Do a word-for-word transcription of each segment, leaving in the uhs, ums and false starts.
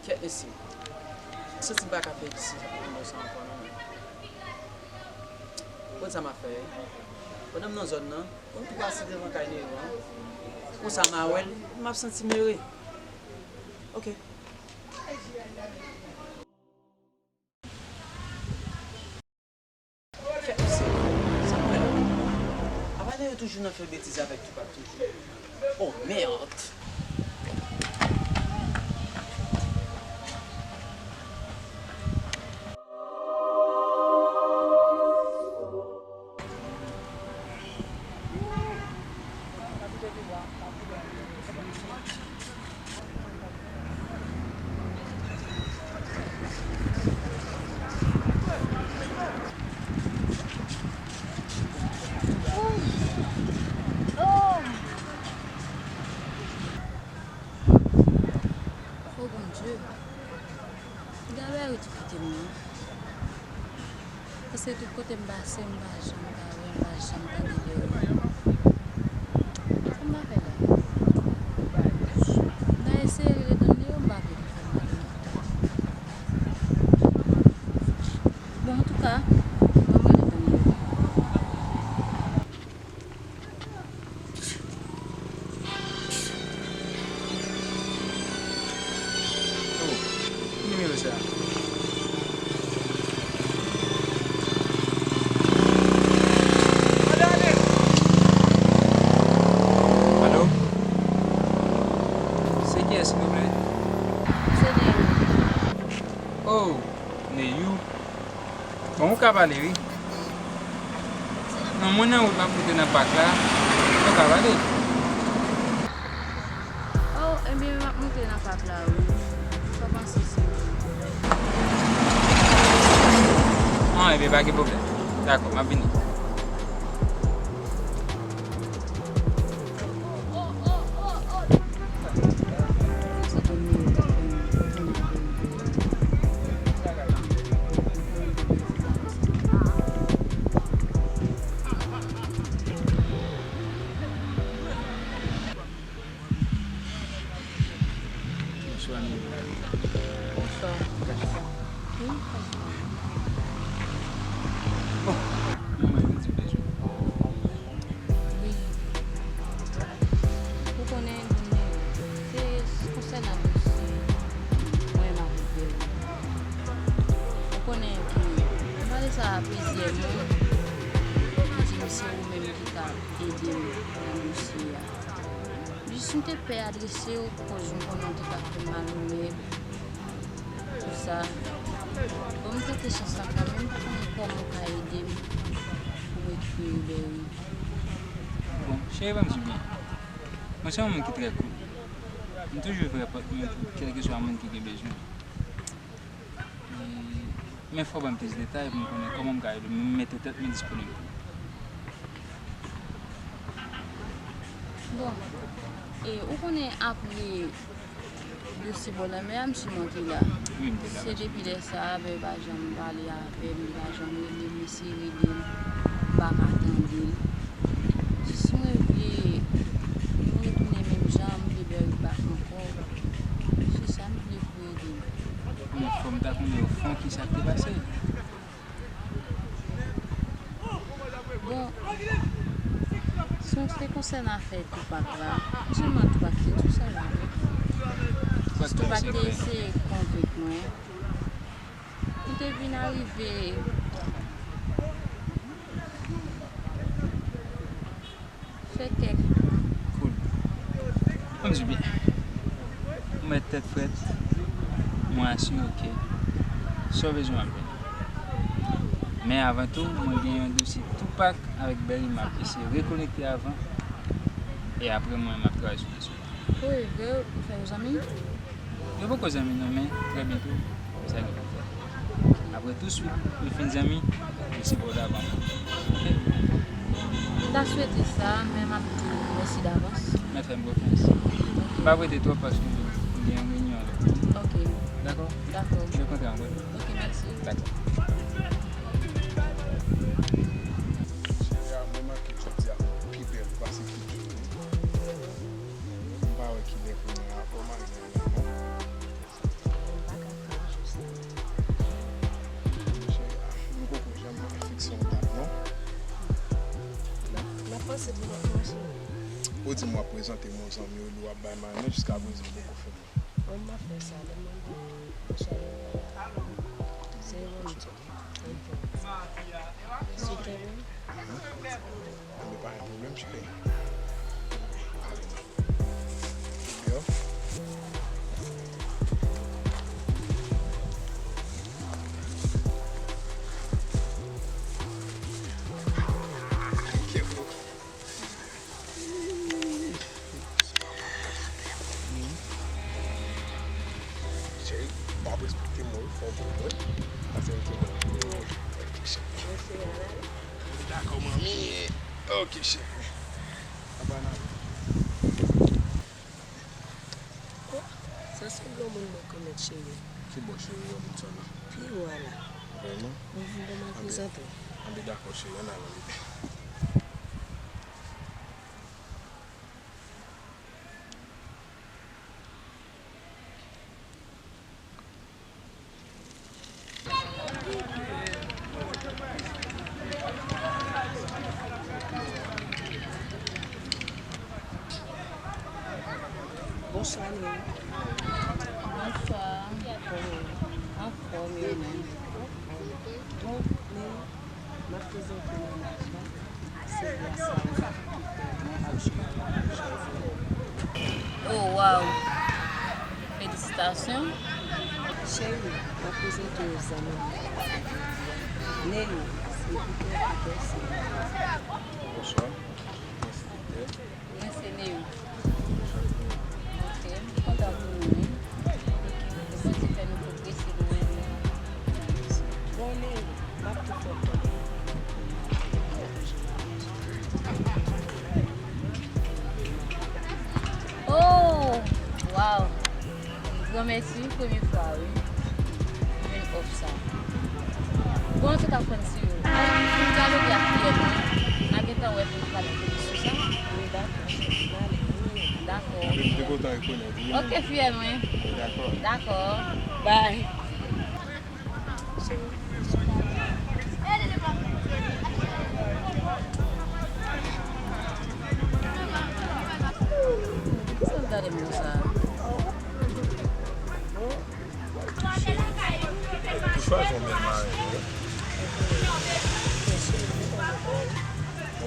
Kèt mesye. M santi m pa ka fè egzèsis ak moun sa ankò non. Konn sa m ap fè wi. Pandan m nan zòn nan, m tou pase devan kay Nero an. Konsa m a wè l, m ap santi m ere. Ok. Kèt mesye, sa m wè la? Apa nèg yo toujou nan fè betiz avèk Tupac toujou? Oh merde! O Bondye, gade Berry ki kite m nan. Paske tout kote m pase, m pa janm ka wè, m pa janm tande Berry. Sa m ta fè la? M ta eseye rele Danlio, m pa vle li fè m mal non. Bon, antouka, mwen m rele Danlio. Oh, ki nimewo sa? Alo? Se kiyès, silvouplè? Se Neyou. Oh, Neyou. Bon, ou ka pale, wi. Non, mwen nan wout, m ap moute nan pak la. Ou ka pale. Oh, ebyen, m ap moute nan pak la, wi. Sa w panse se? Ah, ebyen, pa gen pwoblèm. Dakò, m ap vini. Bonswa, Neyou. Bonswa. Ou kache sa? Wi, m kache sa. Bon, mwen menm, m di bezwen. Wi. Ou konnen, Neyou, se konsènan dosye mwen menm avèk Berry. Ou konnen ke m pale sa a plizyè moun, m di m se ou menm ki ka ede m nan dosye a. Jis m te pè adrese w, koz m konnen w te ka fè m mal ou mèt, tout sa. Bon, m tante chans la kanmenm, m pa konnen kòman w ka ede m pou m rekipere Berry. Bon, cheri, ban m di w byen. Mwen se yon moun ki trè koul. M toujou ouvri pòt mwen pou kèlkeswa moun ki gen bezwen. Men fò w ban m plis detay pou m konnen kòman m ka ede w, m mete tèt mwen disponib pou ou. Bon, e ou konnen apre dosye bò lanmè a, m siman te la. Wi, m te la. Se depi lè sa a, Berry pa janm pale avè m, li pa janm rele m, m eseye rele l, m pa ka tande l. Jis mwen vle nou retounen menm jan, m vle Berry back ankò. Se sa m vle pou ede m. Men fò m ta konnen ofon kisa k te pase. Bon, se, se konsènan afè Tupac la. M sèlman Tupac te di w sa la, wi. Tupac te eseye konvenk mwen. M te vin arive fè kèk. Cool. Ban m di w byen. Ou mèt tèt frèt. Mwen asire w ke sa w bezwen w ap jwenn. Men avan tou, mwen gen yon dosye Tupac avèk Berry m ap eseye rekonekte avan. E apre mwen, m ap travay sou dosye. Wi, vre, ou fè yo zanmi? Yo poko zanmi non, men trè byento, sa gen pou fèt. Apre tou swit, nou fin zanmi, yo se bò davan. Oke? M ta swete sa, men m ap di w mèsi davans. Mèt fè m konfyans. M p ap rete twòp paske m gen yon reyinyon lè. Oke. Dakò? Dakò. Nou kontre ankò. Oke, mèsi. Dakò. Cheri a, mwen manke jodi a pi bèl pase tout jou. M pa wè kilè pou mwen a fò marye avè m non. Ou di m w ap prezante m yon zanmi w, epi w ap bay may, men jiska prezan ou poko fè m. Bon, m ap fè sa, lè m mande bonswa, se yon moun. Sou teren. Enben, pa gen pwoblèm, cheri. Yo. Cheri, pa respekte mwen, fè yon pwoblèm. Pase yon ti mwen. Ok, cheri. Dakò, manmi. Ok, cheri. Apa n ale? Oh, sa sanble yon moun mwen konèt, cheri. Ki bò, cheri, ou wè moun sa la? Pi wo a la. Vrèman? Mhm, bon, m ap prezante w. Anben, dakò, cheri, ann ale. Bonswa, Ney. Bonswa. Anfòm, e ou menm? Bon, men, m ap prezante mennaj la. Se gras a ou ki fè mwen ap jwenn mennaj la. Oh, wow! Felisitasyon. Cheri, m ap prezante w zanmi m. Ney, se Peter, Peter, se... Bonswa. Mwen se Peter. Mwen se Ney. Ok, m kontan pou nou, wi. Ke Bondye fè nou progrese lwen, wi. Bon, Ney, m ap tou fè w konnen. Oh, wow. Granmèsi, premye fwa, wi. M jwenn òf sa. Bon, an tou ka, Francisco, pou m dyaloge ak fiyè mwen, n a gentan wè pou n pale plis sou sa. Wi, dakò. N ale. Dakò. Anben, m te kontan rekonèt ou, wi. Ok, fiyè mwen. Dakò. Dakò. Bye. Kisa l gade moun sa? Ou chwazi yon bèl marenn, wi.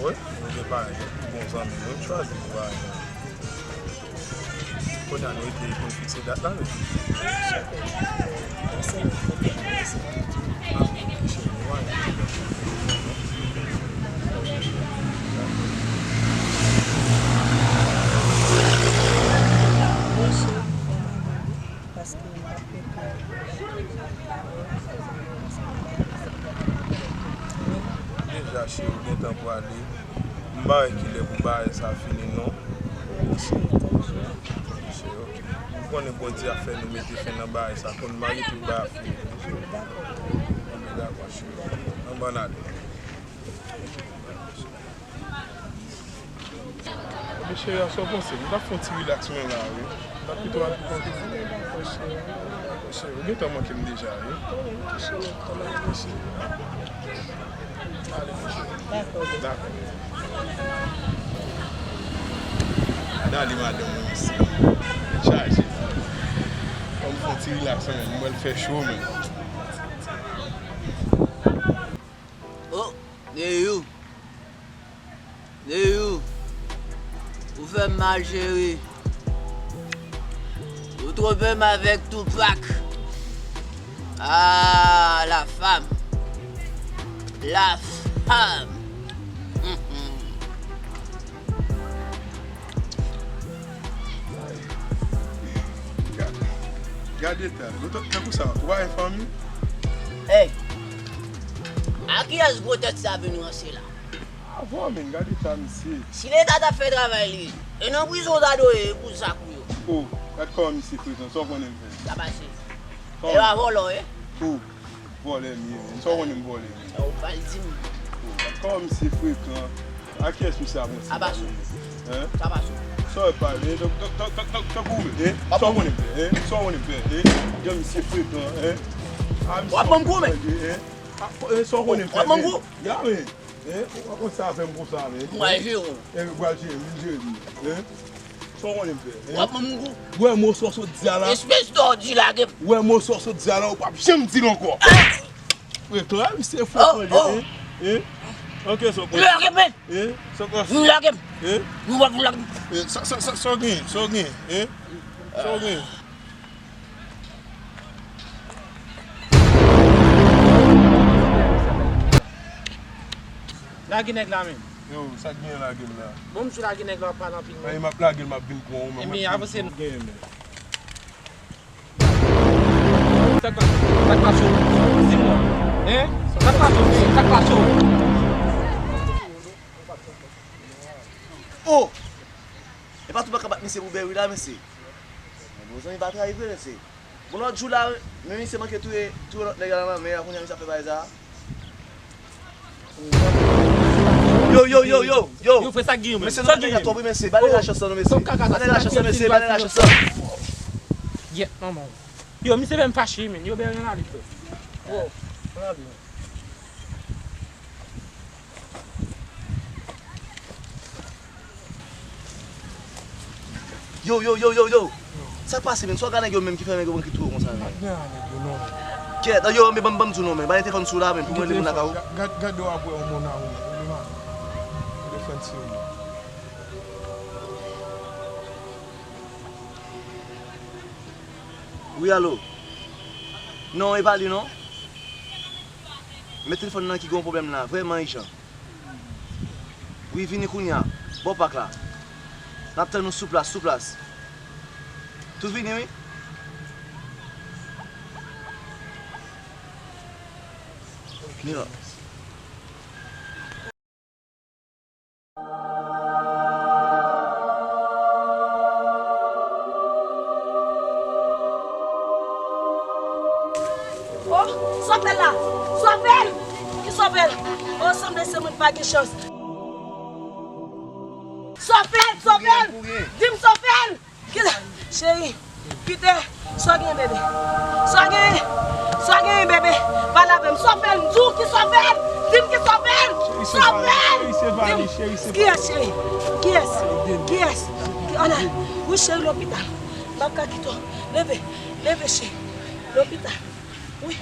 Wi, ou gen parenn, ou bon zanmi, wi, m chwazi pou parenn. Kounye a nou rete pou n fikse dat la, wi. Paske m pa t prepare. Deja, cheri, ou gentan pwale. M pa wè kilè pou bagay sa fini, non. Cheri, ok. M konnen Bondye ap fè nou mete fen nan bagay sa. Konn mare tout bagay ap fini. Dakò. Anben, dakò, cheri. Ann, bon, n ale. Ebyen, cheri, a sa w panse? M t ap fè yon ti rilaks mwen la, wi. M t ap pito al pou kont mwen. Cheri, ou gentan manke m deja, wi. Ale, mon cheri. Dakò. Gade ale madanm mwen, mesye. Chaje. Fò m fè yon ti rilaks, men m wè l fè cho, men. Oh, Neyou. Neyou, ou fè m mal, cheri. Ou twonpe m avèk Tupac. Ah, la femme. La femme. Gade, gade eta. Ou t-, tankou sa, ou pa gen fanmi? Hey! A kiyès gwo tèt sa vin ranse la? Avè w, men, gade eta misye. Si Leta t ap fè travay li, e nan prizon w ta dwe ye pou zak ou yo. Oh, gad kòman misye frekan, sa w konnen m fè? Sa pase. E pa vòlò w ye? Oh, vòlè m ye, men. Sa w konnen m vòlè, men? Ou pa l di m. Oh, gad kòman misye frekan. A kiyès misye ap ranse? Sa pase. Hein? Sa pase. Sa w pa l, eh, tank, tank, tank, tank, tankou w menm, eh? Sa w konnen m fè, eh? Sa w konnen m fè, eh? Jan misye frekan, eh? W ap ban m kou, men. Ah, eh, sa w konnen m fè, men? W ap ban m kou? Ya, men. Hein? Ou pa konn sa fè m konsa, men. M pral jere w. Eh, ou pral jere m, vin jere m. Hein? Sa w konnen m fè? Hein? W ap ban m gou. Wè mo sa w sot di a la. Espès dòdi lage m. Wè mo sa w sot di a la, ou p ap janm di l ankò. Reklame se fò. Oh, oh. Hein? Hein? Ok, sa w konnen. Lage m, men. Hein? Sa w konnen. Lage m. Hein? Ou p ap lage m. Eh, sa, sa, sa, sa w gen? Sa w gen? Hein? Sa w gen? Lage nèg la, men. Yo, sa k genyen, lage l la? Bon, m sou lage nèg la, w ap pale anpil, men. Ay, m ap lage l, m ap vin pran ou, men. Ebyen, avanse, nou genyen, men. Sa k pa, sa k pase w? Di m non. Hein? Sa k pase w? Sa k pase w? Oh! E pa tou pa ka bat misye pou bèri la, mesye. Men bon, zanmi pa trayi vre, mesye. Bon, lòt jou la, men misye manke touye, touye lòt nèg la nan lanmè a, kounye a misye ap fè bagay sa a. Yo, yo, yo, yo, yo. Yo, frè, sa k genyen, men? Mesye, nou pa nèg la twòp, wi, mesye. Ba nèg la chans lan, non, mesye. Ba nèg la chans lan, mesye. Ba nèg la chans lan. Gyèt manman w. Yo, misye fè m fache, men. Yo, bèri an ale, frè. Wo, an ale. Yo, yo, yo, yo, yo. Sa k pase, men? Sa w gade nèg yo menm ki fè nèg yo pran ki touye w konsa, men? Kèt, yo, men ban m, ban m di w non, men. Ba telefòn sou la, men, pou mwen li pou lakay ou. Gad, gad, yo ap wè yon moun a ou, men. Telefòn sou ou. Wi, alo. Non, e pa li, non. Men telefòn nan ki gen yon pwoblèm la, vrèman ijan. Wi, vini kounye a. Bò pak la. N ap tann ou sou plas, sou plas. Tout vini, wi. Mira. Oh, sove l la! Sove l! Ki sove l? Oh, sanble se moun pa gen chans. Sove l! Sove l! Di m sove l! Kisa? Cheri, Peter, sa w gen, bebe? Sa w gen? Sa w gen, bebe? Pale avè m. Sove l, m di w ki sove l! Di m ki sove l! Sove l! Di m. Kiyès, cheri? Kiyès? Kiyès? Ana, wi, cheri, lopital. M ap ka kite w. Leve, leve, cheri. Lopital. Wi.